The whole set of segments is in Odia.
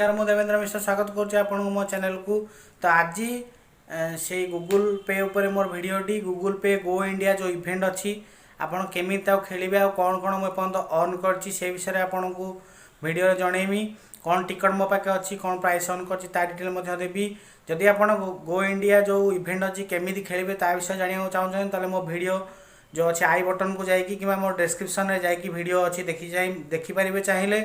ନମସ୍କାର, ମୁଁ ଦେବେନ୍ଦ୍ର ମିଶ୍ର, ସ୍ୱାଗତ କରୁଛି ଆପଣଙ୍କୁ ମୋ ଚ୍ୟାନେଲକୁ। ତ ଆଜି ସେଇ ଗୁଗୁଲ୍ ପେ ଉପରେ ମୋର ଭିଡ଼ିଓଟି, ଗୁଗୁଲ୍ ପେ ଗୋ ଇଣ୍ଡିଆ ଯେଉଁ ଇଭେଣ୍ଟ ଅଛି, ଆପଣ କେମିତି ତାକୁ ଖେଳିବେ ଆଉ କ'ଣ କ'ଣ ମୁଁ ଏପର୍ଯ୍ୟନ୍ତ ଅର୍ନ କରିଛି, ସେ ବିଷୟରେ ଆପଣଙ୍କୁ ଭିଡ଼ିଓରେ ଜଣେଇବି। କ'ଣ ଟିକଟ୍ ମୋ ପାଖେ ଅଛି, କ'ଣ ପ୍ରାଇସ୍ ଅର୍ନ କରିଛି, ତା ଡିଟେଲ୍ ମଧ୍ୟ ଦେବି। ଯଦି ଆପଣ ଗୋ ଇଣ୍ଡିଆ ଯେଉଁ ଇଭେଣ୍ଟ ଅଛି କେମିତି ଖେଳିବେ ତା ବିଷୟରେ ଜାଣିବାକୁ ଚାହୁଁଛନ୍ତି, ତାହେଲେ ମୋ ଭିଡ଼ିଓ ଯେଉଁ ଅଛି I ବଟନ୍କୁ ଯାଇକି କିମ୍ବା ମୋ ଡେସ୍କ୍ରିପସନ୍ରେ ଯାଇକି ଭିଡ଼ିଓ ଅଛି, ଦେଖି ଯାଇ ଦେଖିପାରିବେ ଚାହିଁଲେ।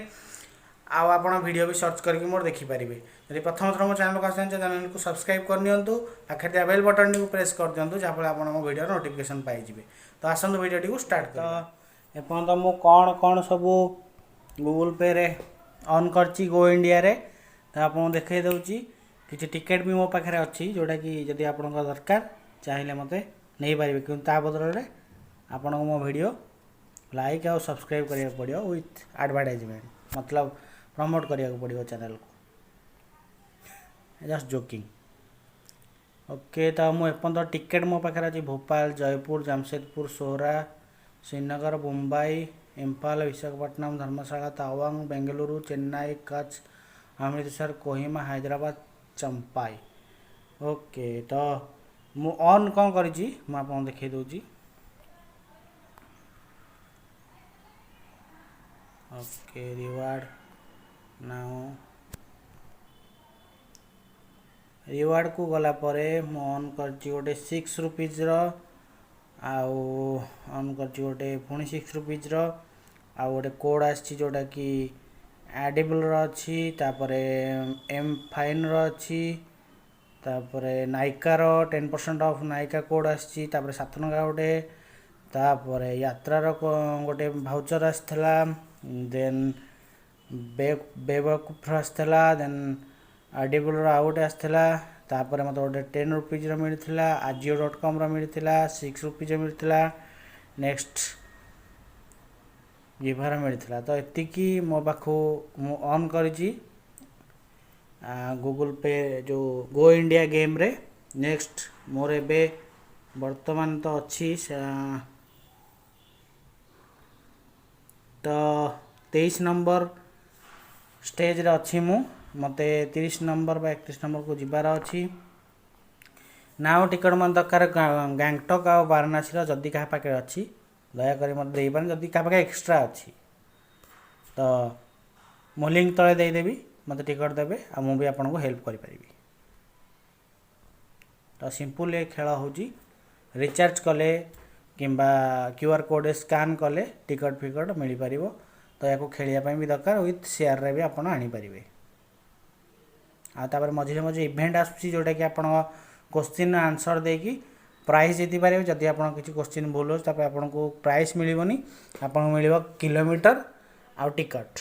ଆଉ ଆପଣ ଭିଡ଼ିଓ ବି ସର୍ଚ୍ଚ କରିକି ମୋର ଦେଖିପାରିବେ। ଯଦି ପ୍ରଥମ ଥର ମୋ ଚ୍ୟାନେଲକୁ ଆସୁଛନ୍ତି, ଚ୍ୟାନେଲକୁ ସବସ୍କ୍ରାଇବ୍ କରିନିଅନ୍ତୁ, ପାଖରେ ଥିବା ବେଲ୍ ବଟନ୍ଟିକୁ ପ୍ରେସ୍ କରିଦିଅନ୍ତୁ, ଯାହାଫଳରେ ଆପଣ ମୋ ଭିଡ଼ିଓର ନୋଟିଫିକେସନ୍ ପାଇଯିବେ। ତ ଆସନ୍ତୁ, ଭିଡ଼ିଓଟିକୁ ଷ୍ଟାର୍ଟ। ତ ଏପର୍ଯ୍ୟନ୍ତ ମୁଁ କ'ଣ କ'ଣ ସବୁ ଗୁଗୁଲ୍ ପେରେ ଅର୍ନ କରିଛି ଗୋ ଇଣ୍ଡିଆରେ, ତ ଆପଣଙ୍କୁ ଦେଖାଇ ଦେଉଛି। କିଛି ଟିକେଟ୍ ବି ମୋ ପାଖରେ ଅଛି, ଯେଉଁଟାକି ଯଦି ଆପଣଙ୍କ ଦରକାର, ଚାହିଁଲେ ମୋତେ ନେଇପାରିବେ। କିନ୍ତୁ ତା ବଦଳରେ ଆପଣଙ୍କୁ ମୋ ଭିଡ଼ିଓ ଲାଇକ୍ ଆଉ ସବସ୍କ୍ରାଇବ୍ କରିବାକୁ ପଡ଼ିବ ୱିଥ୍ ଆଡ଼ଭର୍ଟାଇଜମେଣ୍ଟ, ମତଲବ ପ୍ରମୋଟ୍ କରିବାକୁ ପଡ଼ିବ ଚ୍ୟାନେଲକୁ। Just joking. Okay, ତ ମୁଁ ଏପର୍ଯ୍ୟନ୍ତ ଟିକେଟ୍ ମୋ ପାଖରେ ଅଛି ଭୋପାଳ, ଜୟପୁର, ଜାମସେଦପୁର, ସୋରା, ଶ୍ରୀନଗର, ମୁମ୍ବାଇ, ଇମ୍ଫାଲ, ବିଶାଖାପଟ୍ଟନମ, ଧର୍ମଶାଳା, ତାୱାଙ୍ଗ, ବେଙ୍ଗାଲୁରୁ, ଚେନ୍ନାଇ, କଚ୍ଛ, ଅମୃତସର, କୋହିମା, ହାଇଦ୍ରାବାଦ, ଚମ୍ପାଇ। ଓକେ, ତ ମୁଁ ଅର୍ନ କ'ଣ କରିଛି, ମୁଁ ଆପଣଙ୍କୁ ଦେଖାଇ ଦେଉଛି। ଓକେ, ରିୱାର୍ଡ଼ ନାଉ, ରିୱାର୍ଡ଼କୁ ଗଲା ପରେ ମୁଁ ଅର୍ନ କରିଛି ଗୋଟେ 6 ରୁପିଜ୍ର, ଆଉ ଅର୍ନ କରିଛି ଗୋଟେ ପୁଣି 6 ରୁପିଜ୍ର, ଆଉ ଗୋଟେ କୋଡ଼୍ ଆସିଛି ଯେଉଁଟାକି ଆଡିବଲ୍ର ଅଛି, ତାପରେ ଏମ୍ ଫାଇନ୍ର ଅଛି, ତାପରେ ନାଇକାର 10% ଅଫ୍ ନାଇକା କୋଡ଼୍ ଆସିଛି, ତାପରେ 7 ଟଙ୍କା ଗୋଟେ, ତାପରେ ୟାତ୍ରାର ଗୋଟେ ଭାଉଚର୍ ଆସିଥିଲା, ଦେନ୍ ବେବକୁଫର ଆସିଥିଲା, ଦେନ୍ ଆଡିବଲ୍ର ଆଉ ଗୋଟେ ଆସିଥିଲା, ତାପରେ ମୋତେ ଗୋଟେ 10 ରୁପିଜ୍ର ମିଳିଥିଲା, ଆଜିଓ.କମ୍ର ମିଳିଥିଲା, 6 ରୁପିଜ୍ର ମିଳିଥିଲା, ନେକ୍ସଟ ଗିଭାର ମିଳିଥିଲା। ତ ଏତିକି ମୋ ପାଖକୁ ମୁଁ ଅର୍ନ କରିଛି ଗୁଗୁଲ୍ ପେ ଯେଉଁ ଗୋ ଇଣ୍ଡିଆ ଗେମ୍ରେ। ନେକ୍ସଟ ମୋର ଏବେ ବର୍ତ୍ତମାନ ତ ଅଛି, ତ 23 ନମ୍ବର ଷ୍ଟେଜ୍ରେ ଅଛି ମୁଁ। ମୋତେ 30 ନମ୍ବର ବା 31 ନମ୍ବରକୁ ଯିବାର ଅଛି। ନାଉ ଟିକେଟ୍ ମୋତେ ଦରକାର ଗ୍ୟାଙ୍ଗଟକ୍ ଆଉ ବାରାଣାସୀର। ଯଦି କାହା ପାଖରେ ଅଛି, ଦୟାକରି ମୋତେ ଦେଇପାରନ୍ତି। ଯଦି କାହା ପାଖରେ ଏକ୍ସଟ୍ରା ଅଛି, ତ ମୁଁ ଲିଙ୍କ୍ ତଳେ ଦେଇଦେବି, ମୋତେ ଟିକେଟ୍ ଦେବେ ଆଉ ମୁଁ ବି ଆପଣଙ୍କୁ ହେଲ୍ପ କରିପାରିବି। ତ ସିମ୍ପଲ୍ ଏ ଖେଳ ହେଉଛି, ରିଚାର୍ଜ କଲେ କିମ୍ବା କ୍ୟୁ ଆର୍ କୋଡ଼୍ ସ୍କାନ୍ କଲେ ଟିକେଟ୍ ଫିକଟ୍ ମିଳିପାରିବ। ତ ୟାକୁ ଖେଳିବା ପାଇଁ ବି ଦରକାର, ୱିଥ୍ ସେୟାରରେ ବି ଆପଣ ଆଣିପାରିବେ। ଆଉ ତାପରେ ମଝିରେ ମଝିରେ ଇଭେଣ୍ଟ ଆସୁଛି, ଯେଉଁଟାକି ଆପଣ କୋଶ୍ଚିନ୍ ଆନ୍ସର୍ ଦେଇକି ପ୍ରାଇଜ୍ ଜିତିପାରିବେ। ଯଦି ଆପଣ କିଛି କୋଶ୍ଚିନ୍ ଭୁଲ ହେଉଛି, ତାପରେ ଆପଣଙ୍କୁ ପ୍ରାଇଜ୍ ମିଳିବନି, ଆପଣଙ୍କୁ ମିଳିବ କିଲୋମିଟର ଆଉ ଟିକଟ୍।